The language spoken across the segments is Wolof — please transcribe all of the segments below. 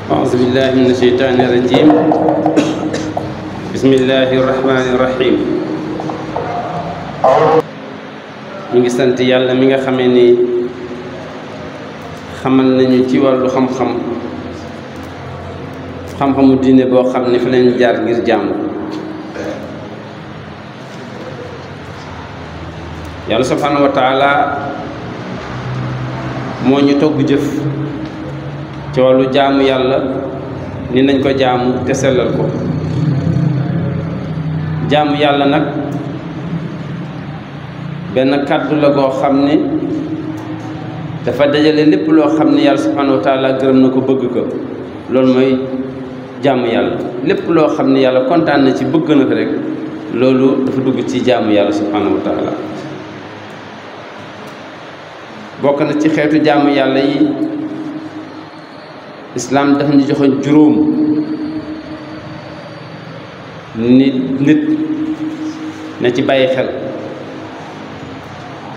أعوذ بالله من الشيطان الرجيم بسم الله الرحمن الرحيم ñu ngi sant yàlla mi nga xamee ni xamal nañu ci wàllu xam-xamu diine boo xam ne fa leen jaar ngir jàmm yàlla subhanahu wa taala moo ñu togg jëf ci wàllu jaamu yàlla ni nañ ko jaamu te sellal ko jaamu yàlla nag benn kàddu la goo xam ne dafa dajale lépp loo xam ne yàlla subhanahu wa taala gërëm na ko bëgg ko loolu mooy jaamu yàlla lépp loo xam ne yàlla kontaan na ci bëgg na ko rek loolu dafa dugg ci jaamu yàlla subhanahu wa taala bokk na ci xeetu jaamu yàlla yi islaam dafa ñu joxoon juróom nit na ci bàyyi xel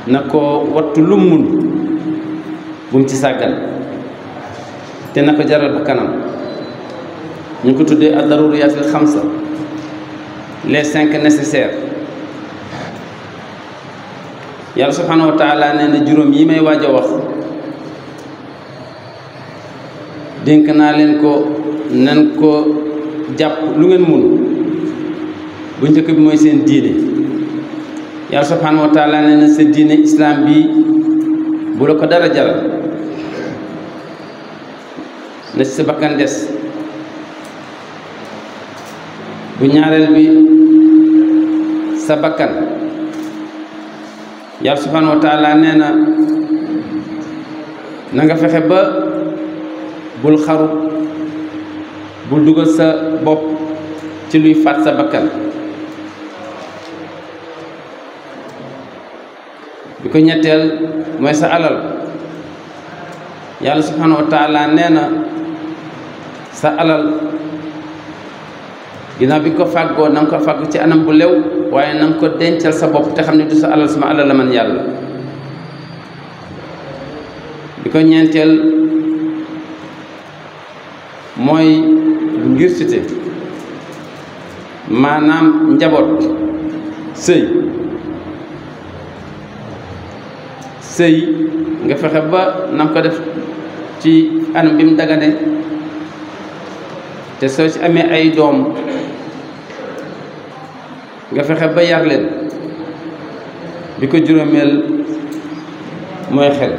na ko wattu lu mun bu mu ci sàggan te na ko jaral bu kanam ñu ko tuddee ad-daruriyatul xamsa les 5 nécessaires yàlla subhanahu wa taala nee na juróom yi may waaj a wax dénk naa leen ko nan ko jàpp lu ngeen mun bu njëkk bi mooy seen diine yàlla subhanahu wa taala nee na sa diine islam bi bu la ko dara jaral na ci sa bakkan des bu ñaareel bi sa bakkan yàlla subhanahu wa taala nee na nga fexe ba bul xaru bul dugal sa bopp ci luy faat sa bakkan bi ko ñetteel mooy sa alal yàlla subhanahu wa taala nee na sa alal ginnaaw bi nga ko fàggoo na nga ko fàgg ci anam bu lew waaye na nga ko dencal sa bopp te xam ne du sa alal sama alal la man yàlla bi ko ñeenteel mooy ngir cité maanaam njaboot sëy nga fexe ba na nga ko def ci anam bi mu dagane te soo ci amee ay doom nga fexe ba yar leen bi ko juróomeel mooy xel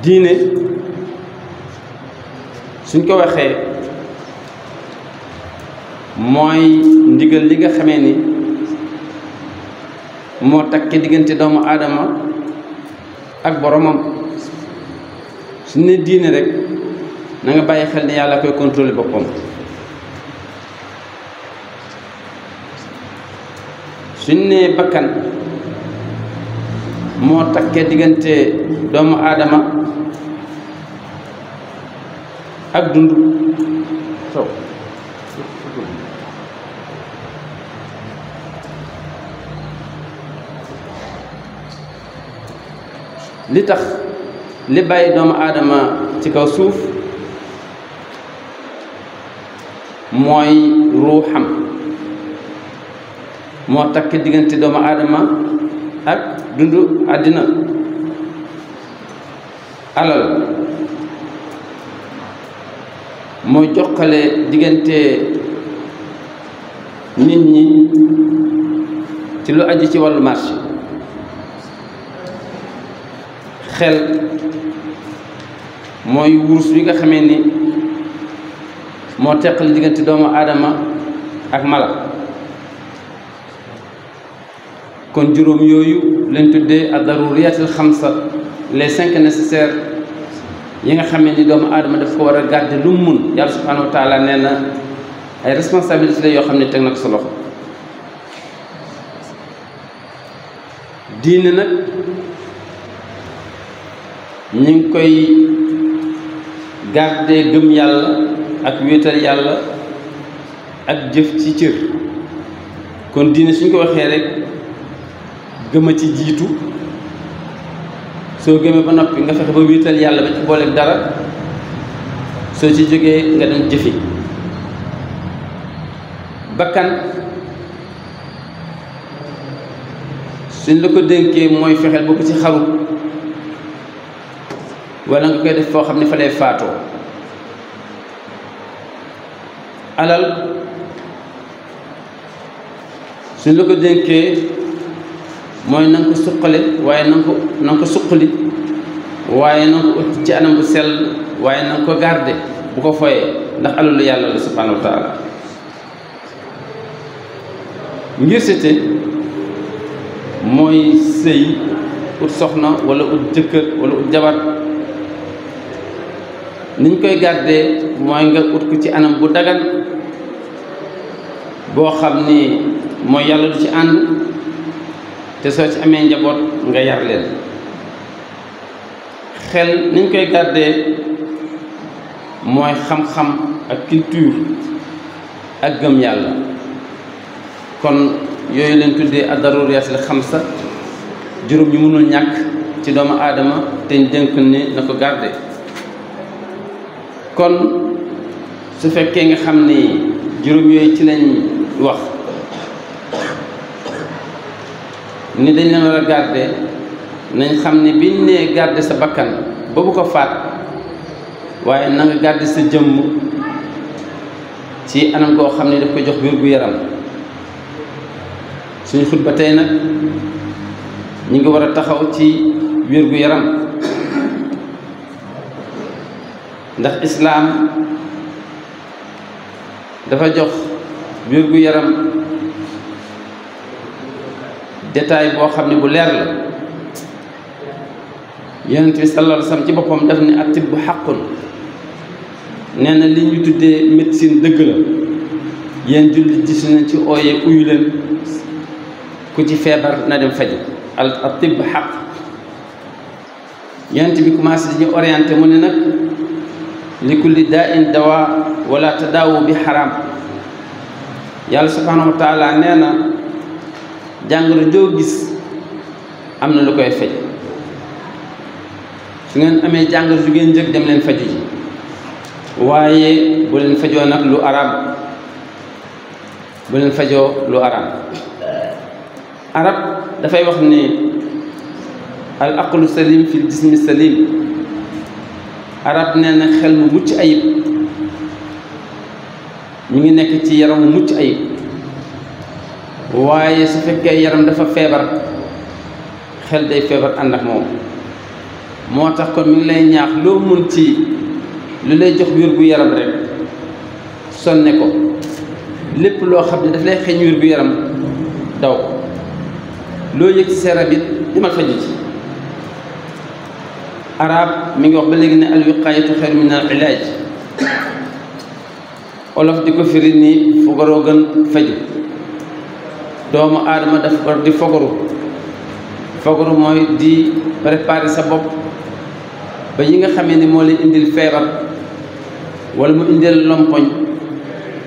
diine suñ ko waxee mooy ndigal li nga xamee ni moo takke diggante doomu aadama ak boromam suñ ne diine rek na nga bàyyi xel ne yàlla koy contrôler boppam suñ ne bakkan moo takke diggante doomu aadama ak dund li tax li bàyyi doomu aadama ci kaw suuf mooy ruuxam moo takk diggante doomu aadama ak dundu àddina alal mooy jokkale diggante nit ñi ci lu aju ci wàllu marché xel mooy wurus bi nga xamee ni moo teqal diggante doomu aadama ak mala kon juróom yooyu lañ tuddee ad-daruriyatul xamsa les 5 nécessaires yi nga xamee ni doomu aadama daf ko war a garder lu mu mun yàlla subhanahu wa taala nee na ay responsabilité la yoo xam ne teg na ko sa loxo diine nag ñu ngi koy garder gëm yàlla ak wéetal yàlla ak jëf ci cër kon diine suñ ko waxee rek gëma ci jiitu soo gëmee ba noppi nga fexe ba wéetal yàlla ba ci booleeg dara soo ci jógee nga dem jëfi bakkan suñ la ko dénkee mooy fexeel ba ko ci xaru wala nga koy def foo xam ne fa lay faatoo alal suñ la ko dénkee mooy na nga ko suqale waaye na nga ko suqali waaye na nga ko ut ci anam bu sell waaye na nga ko garde bu ko foyee ndax alalu yàlla la subhanahu wa taala ngir sete mooy sëy ut soxna wala ut jëkkër wala ut jabar niñ koy gardee mooy nga ut ko ci anam bu dagan boo xam ni mooy yàlla du ci ànd te soo ci amee njaboot nga yar leen xel niñ koy gardee mooy xam-xam ak culture ak gëm yàlla kon yooyu leen tuddee ad-daruriyatul xamsa juróom ñu mënul ñàkk ci doomu aadama te ñu dénk ni na ko garde kon su fekkee nga xam ni juróom yooyu ci lañ wax ni dañ leen war a garde nañ xam ni biñ nee garde sa bakkan ba bu ko faat waaye na nga garde sa jëmm ci anam koo xam ne daf ko jox wér-gu-yaram suñu xutba tey nag ñu ngi war a taxaw ci wér-gu-yaram ndax islaam dafa jox wér-gu-yaram détail boo xam ne bu leer la yonent bi sallallahu alayhi wa sallam ci boppam daf ne at-tibbu haqqun nee na li ñu tuddee médecine dëgg la yéen jullit gis nañ ci ooyee uyu leen ku ci feebar na dem faju at-tibb haqq yonent bi commencé di ñu orienté mu ne nag li kulli daa'in dawaa wala tadaawu bi xaraam yàlla subhanahu wa taala nee na jàngoro joo gis am na lu koy faj su ngeen amee jàngoro ju ngeen njëkk dem leen faju ji waaye bu leen fajoo nag lu araam bu leen fajoo lu araam arab dafay wax ni al aqlu salim fi jismi salim arab nee na xel mu mucc ayib mi ngi nekk ci yaram mu mucc ayib waaye su fekkee yaram dafa feebar xel day feebar ànd ak moom moo tax kon mi ngi lay ñaax loo mun ci lu lay jox wér-gu-yaram rek sonne ko lépp loo xam ne daf lay xeeñ wér-gu-yaram daw ko loo yëg ci sa yaram it demal faju ci arab mi ngi wax ba léegi ne al wiqaayatu xayru min al ilaaj olof di ko firi ni fogaroo gën faju doomu aadama dafa war di fogaru mooy di préparer sa bopp ba yi nga xamee ni moo lay indil feebar wala mu indil lompoñ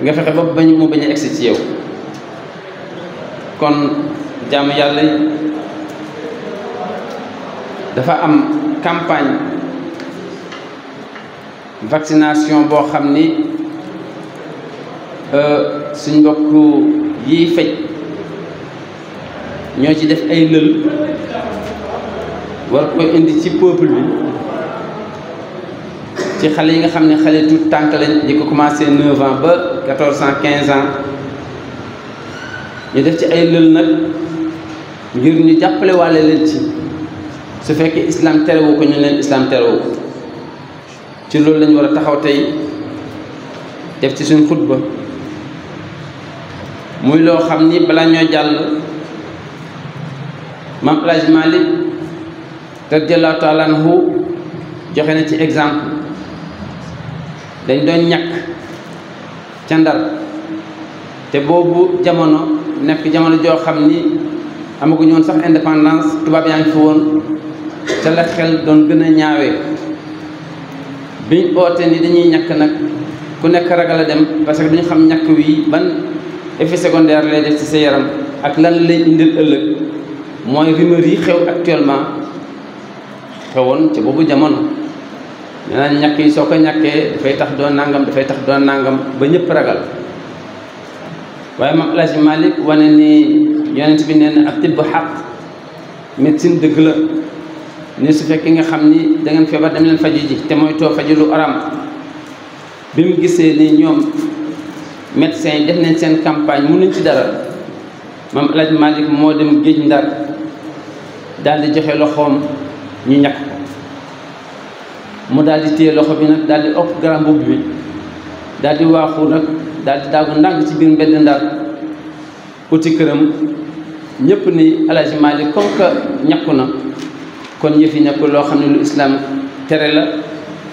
nga fexe ba bañ mu bañ a egsi ci yow kon jaamu yàlla dafa am campagne vaccination boo xam ni suñ mbokk yiy fej ñoo ci def ay lël war ko indi ci peuple bi ci xale yi nga xam ne xale tout tànk lañ di ko commencé 9 ans ba 14 ans 15 ans ñu def ci ay lël nag ngir ñu jàppale waale leen ci su fekkee islam terewu ko ñu leen islam terewu ko ci loolu lañu war a taxaw tey def ci suñ xutba muy loo xam ni balaa ñoo jàll Maam El Hadj Malick radiyallahu taala anhu joxe na ci exemple dañ doon ñàkk ca Ndar te boobu jamono nekk jamono joo xam ni amaguñu woon sax indépendance tubaab yaa ngi fi woon ca la xel doon gën a ñaawee biñ oote ni dañuy ñàkk nag ku nekk ragal a dem parce que duñu xam ñàkk wi ban effet secondaire lay def ci sa yaram ak lan lay indil ëllëg mooy rumeur yi xew actuellement xewoon ca boobu jamono nee naa ñàkk yi soo ko ñàkkee dafay tax doon nangam dafay tax doon nangam ba ñëpp ragal waaye Maam El Hadji Malick wane ni yonent bi nee na ak tibb xaq médecine dëgg la ni su fekkee nga xam ni da ngeen feebar dem leen faju ji te mooy too faju lu aram bi mu gisee ni ñoom médecins yi def nañ seen campagne mënuñ ci dara Maam El Hadji Malick moo dem géej Ndar daal di joxe loxoom ñu ñàkk ko mu daal di téye loxo bi nag daal di ëpp garam mbubb bi daal di waaxu nag daal di daagu ndànk ci biir mbedd Ndar uti këram ñëpp ni El Hadji Malick comme que ñàkku na kon yëf yi nekkul loo xam ne lu islam tere la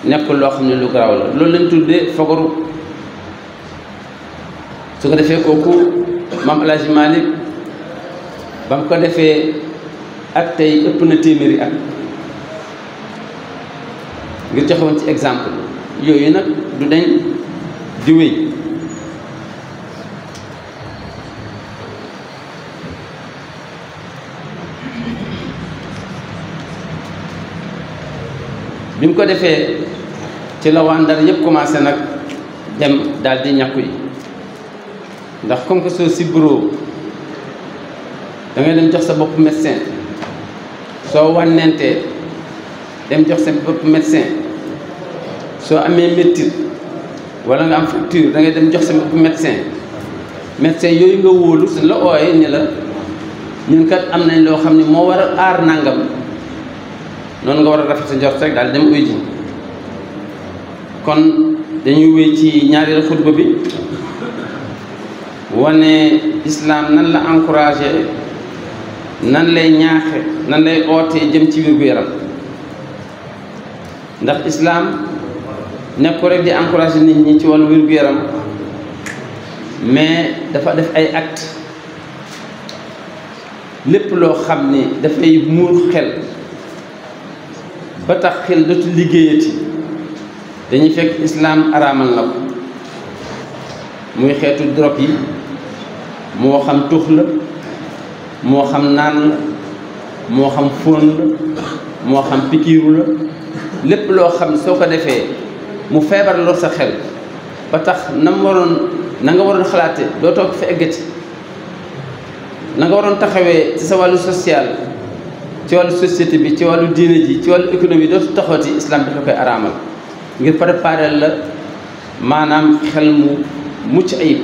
nekkul loo xam ne lu garaaw la loolu lañ tuddee fagaru su ko defee kooku Maam El Hadji Malick ba mu ko defee ak tey ëpp na téeméeri at ngir joxewoon ci exemple yooyu nag du dañ di wéy bi mu ko defee ci la waa Ndar yëpp commencé nag dem daal di ñàkku yi ndax comme que soo sibroo da ngay dem jox sa bopp médecin soo wànnentee dem jox sa bopp médecin soo amee métit wala nga am facture da ngay dem jox sa bopp médecin médecin yooyu nga wóolu su la ooyee ni la ñun kat am nañ loo xam ne moo war a aar nangam noonu nga war a rafet sa njort rek daal dem uy ji kon dañuy wéy ci ñaareelu xutba bi wane islam nan la encouragé nan lay ñaaxe nan lay ootee jëm ci wér-gu-yaram ndax islam nekk ko rek di encouragé nit ñi ci wàllu wér-gu-yaram mais dafa def ay acte lépp loo xam ni dafay muur xel ba tax xel dootu liggéeyati dañuy fekk islam araamal na ko muy xeetu drogue yi moo xam tux la moo xam naan la moo xam fóon la moo xam pikiiru la lépp loo xam soo ko defee mu feebar lor sa xel ba tax na nga waroon xalaate doo toog fi eggati na nga waroon taxawee ci sa wàllu social ci wàllu société bi ci wàllu diine ji ci wàllu économie dootu taxawati islam dafa koy araamal ngir préparer la maanaam xel mu mucc ayib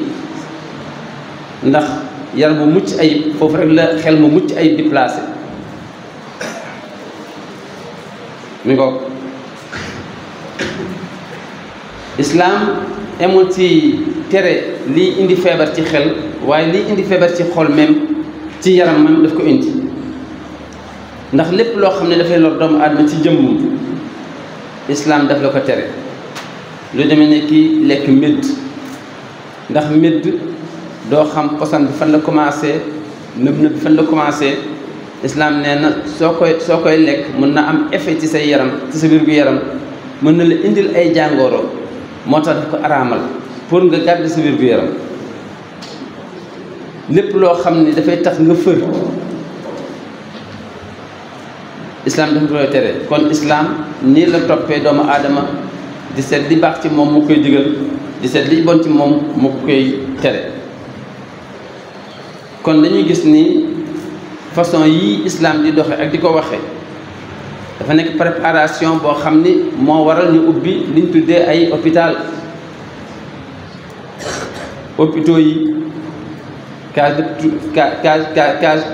ndax yaram bu mucc ayib foofu rek la xel mu mucc ayib di placé mi ngoog islam emul ci tere lii indi feebar ci xel waaye lii indi feebar ci xol même ci yaram même daf ko indi ndax lépp loo xam ne dafay lor doomu aadama ci jëmmum islam daf la ko tere lu demee ne kii lekk médd ndax médd doo xam posan bi fan la commencé nëb bi fan la commencé islam nee na soo koy lekk mën na am effet ci say yaram ci sa wér-gu-yaram mën na la indil ay jàngoro moo tax daf ko araamal pour nga garder sa wér-gu-yaram lépp loo xam ne dafay tax nga fër islam dafa koy tere kon islam nii la toppee doomu aadama di seet li baax ci moom mu koy digal di seet li bon ci moom mu koy tere kon dañuy gis ni façon yii islam di doxe ak di ko waxe dafa nekk préparation boo xam ni moo waral ñu ubbi liñ tuddee ay hôpital hôpitaux yi case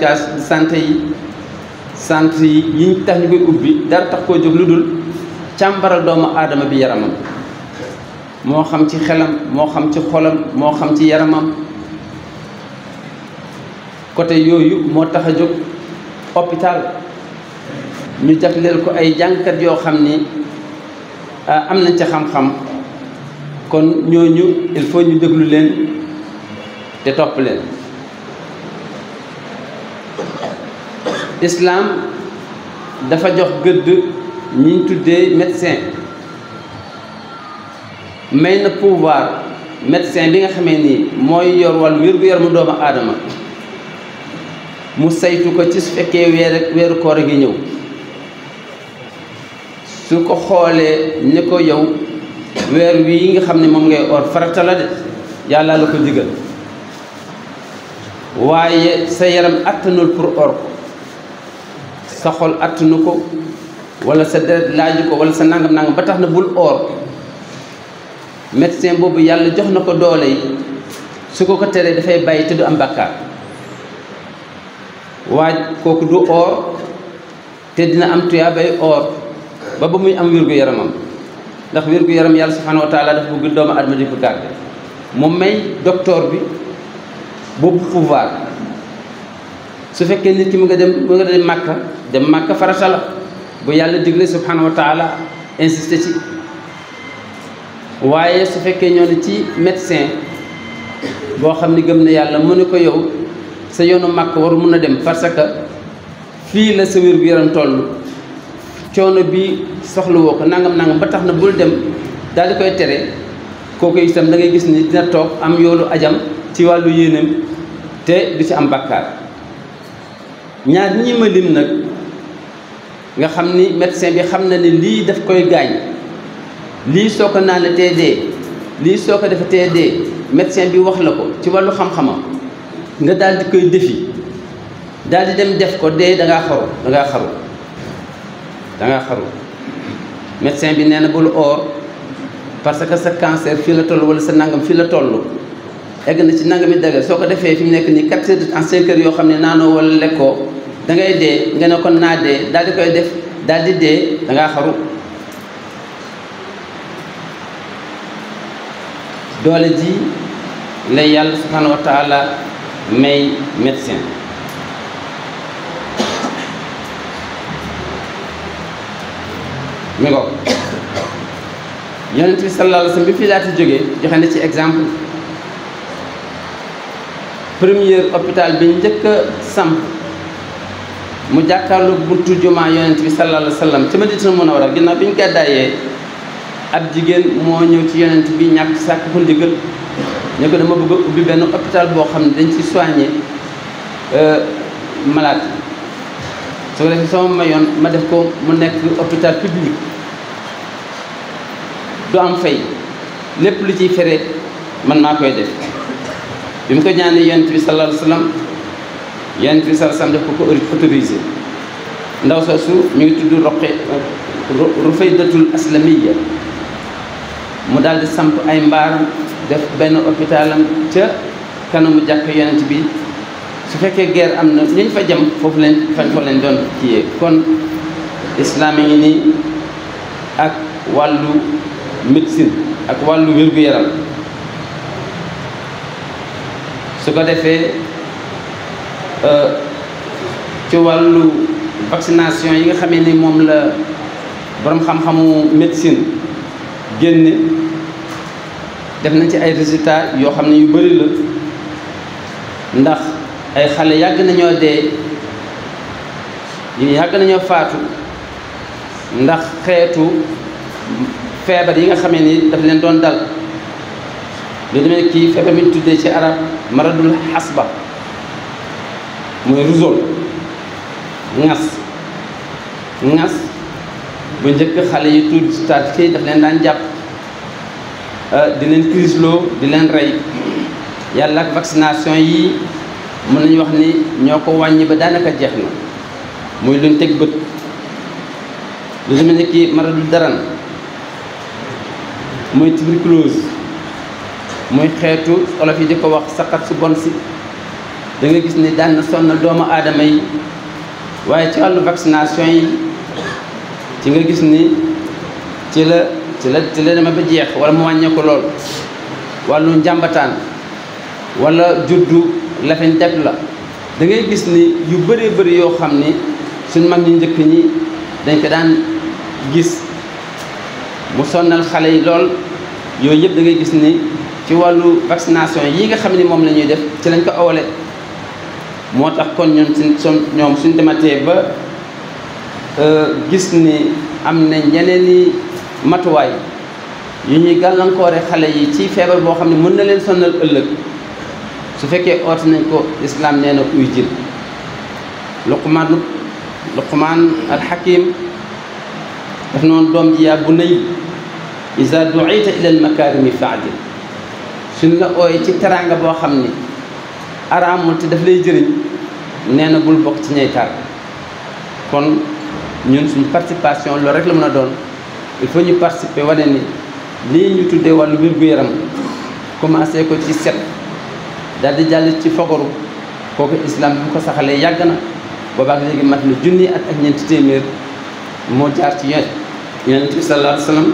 de santé yi centre yi yiñ tax ñu koy ubbi dara tax koo jóg lu dul càmbaral doomu aadama bi yaramam moo xam ci xelam moo xam ci xolam moo xam ci yaramam côté yooyu moo tax a jóg hôpital ñu jagleel ko ay jàngkat yoo xam ni am nañ ca xam-xam kon ñooñu il faut ñu déglu leen te topp leen islam dafa jox gëdd ñi tuddee médecin may na pouvoir médecin bi nga xamee nii mooy yor wàllu wér-gu-yaramu doomu aadama mu saytu ko ci su fekkee weeru koor gi ñëw su ko xoolee ne ko yow weer wii nga xam ne moom ngay or farata la de yàlla la ko digal waaye sa yaram attanul pour or ko sa xol attanu ko wala sa deret laaju ko wala sa nangam ba tax na bul or médecin boobu yàlla jox na ko doole yi su ko teree dafay bàyyi te du am bàkkaar waaj kooku du or te dina am tuyaabay or ba muy am wér-gu-yaramam ndax wér-gu-yaram yàlla subhanahu wa taala dafa bëgg doomu adama di ko garde mu may docteur bi boobu pouvoir su fekkee nit ki mu nga dem màkka farata la bu yàlla digle subhanahu wa taala insisté ci waaye su fekkee ñoo ne ci médecin boo xam ni gëm na yàlla mu ne ko yow sa yoonu màkk waru mun a dem parce que fii la sa wér-gu-yaram toll coono bi soxlawoo ko nangam ba tax na bul dem daal di koy tere kooku itam da ngay gis ni dina toog am yoolu ajam ci wàllu yéenam te du ci am bàkkaar ñaar ñi ma lim nag nga xam ni médecin bi xam na ni lii daf koy gaañ lii soo ko naan tee dee lii soo ko defe tee dee médecin bi wax la ko ci wàllu xam-xamam nga daal di koy defi daal di dem def ko dee dangaa xaru médecin bi nee na bul or parce que sa cancer fii la toll wala sa nangam fii la toll egg na ci nangami dëgg soo ko defee fi mu nekk nii 4 heures de temps 5 heures yoo xam ne naanoo wala lekkoo da ngay dee nga ne kon naa dee daal di koy def daal di dee dangaa xaru doole ji lay yàlla subhanahu wa taala may médecin mi ngo yonent bi sallallahu alayhi wa sallam bi fi laata jógee joxe na ci exemple premier hôpital bi njëkk a samp mu jàkkaarlu buntu jumaa yonent bi sallallahu alayhi wa sallam ci Madinatul Munawwara ginnaaw bi ñu gàddaayee ab jigéen moo ñëw ci yonent bi ñàkk sàkk ko ndigal ne ko dama bëgg a ubbi benn hôpital boo xam ne dañ ci soigner malade su ko defee sama mayoon ma def ko mu nekk hôpital public du am fay lépp lu ciy fere man maa koy def bi mu ko ñaanee yonent bi sallallahu alayhi wa sallam yonent bi sallallahu alayhi wa sallam def ko autorisé ndaw soosu mi ngi tudd Rufaydatul Aslamiya mu daal di samp ay mbaaram def benn hôpitalam ca kanamu jàkk yonent bi su fekkee guerre am na ñu fa jëm foofu leen doon kiyee kon islam yi ngi nii ak wàllu médecine ak wàllu wér-gu-yaram su ko defee ci wàllu vaccination yi nga xamee ni moom la borom xam-xamu médecine génne def nañ ci ay résultats yoo xam ne yu bari la ndax ay xale yàgg nañoo dee yàgg nañoo faatu ndax xeetu feebar yi nga xamee ni daf leen doon dal lu demee kii feebar bi ñu tuddee ci arab maradul xasba mooy rougeole ŋas bu njëkk xale yi tuuti stade fii daf leen daan jàpp di leen crisloo di leen rey yàlla ak vaccination yi mën nañu wax ni ñoo ko wàññi ba daanaka jeex na muy luñ teg bët lu demee ni kii maradul daran mooy tuberculose muy xeetu olof yi di ko wax saqat su bon si da nga gis ni daan na sonn doomu aadama yi waaye ci wàllu vaccination yi ci nga gis ni ci la deme ba jeex wala mu wàññee ko lool wàllu njàmbataan wala juddu lafeñ deg la da ngay gis ni yu bëree bëri yoo xam ni suñ mag ñu njëkk ñi dañ ko daan gis mu sonnal xale yi lool yooyu yëpp da ngay gis ni ci wàllu vaccination yi nga xam ni moom la ñuy def ci lañ ko awale moo tax kon ñoom suñ dematee ba gis ni am na ñeneen i matuwaay yu ñuy gàllankoore xale yi ci feebar boo xam ne mën na leen sonnal ëllëg su fekkee oote nañ ko islam nee na uy jël Luqmaan alxakim daf noonu doom ji yaa bunayya iza du'ita ila almakarimi fa'dil suñ la ooyee ci teraanga boo xam ni araamul te daf lay jëriñ nee na bul bokk ci ñay tar kon ñun suñ participation loolu rek la mën a doon il faut ñu participer wane ni lii ñu tuddee wàllu wér-gu-yaram commencé ko ci set daal di jàll ci fogoru kooku islam bi mu ko saxalee yàgg na boobaak léegi mat na junni at ak ñeenti téeméer moo jaar ci yonent bi sallallahu alayhi wa sallam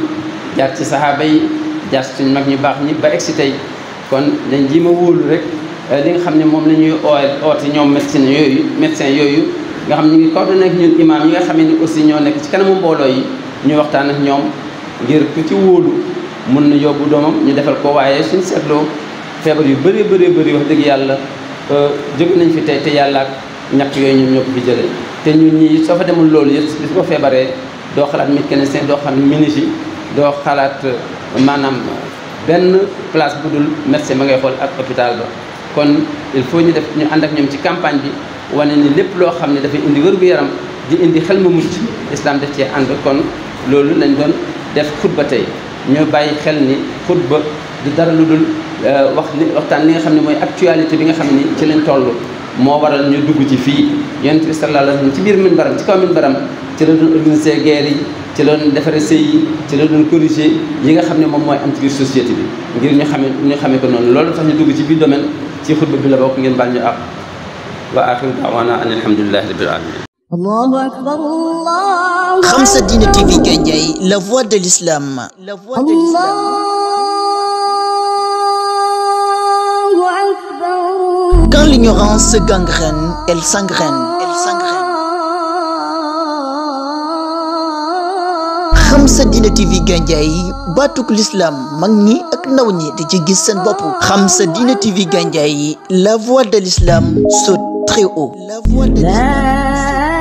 jaar ci sahaaba yi jaar ci suñ mag ñu baax ñi ba egsi tey kon dañ ji ma wóolu rek li nga xam ne moom la ñuy oote ñoom médecin yooyu nga xam ñu ngi coordonné ak ñun imam yi nga xam ne aussi ñoo nekk ci kanamu mbooloo yi ñu waxtaan ak ñoom ngir ku ci wóolu mun na yóbbu doomam ñu defal ko waaye suñ seetloo feebar yu bëree wax dëgg yàlla jóge nañ fi tey te yàlla ak ñàkk yooyu ñoom ñoo ko fi jëlee te ñun ñii soo fa demul loolu yëpp bis ko feebaree doo xalaat mécanicien doo xam minigi doo xalaat maanaam benn place bu dul médecin ma ngay xool ak hôpital ba kon il faut ñu ànd ak ñoom ci campagne bi wane ni lépp loo xam ne dafay indi wér-gu-yaram di indi xel mu mucc islam daf cee ànd kon loolu lañ doon def xutba tey ñu bàyyi xel ni xutba du dara lu dul waxtaan li nga xam ne mooy actualité bi nga xam ni ci lañ toll moo waral ñu dugg ci fii yonent bi sallallahu alayhi wa sallam ci biir minbaram ci kaw minbaram ci la doon organiser guerre yi ci la doon defaree sëy yi ci la doon corriger yi nga xam ne moom mooy am ci biir société bi ngir ñu xamee ko noonu loolu tax ñu dugg ci biir domaine ci xutba bi la bokk ngeen baal ñu ak wa axiru da'wana an alhamdulillahi rabbil alamin. Allahu akbar Allah. Khamsa Dina TV Gandiaye, la voix de l'islam. La voix de l'islam. Quand l'ignorance se gangrène, elle s'engraine. Khamsa Dina TV Gandiaye, batuk l'islam mag ñi ak ndaw ñi di ci gis seen bopp. Khamsa Dina TV Gandiaye, la voix de l'islam saute très haut. La voix de l'islam.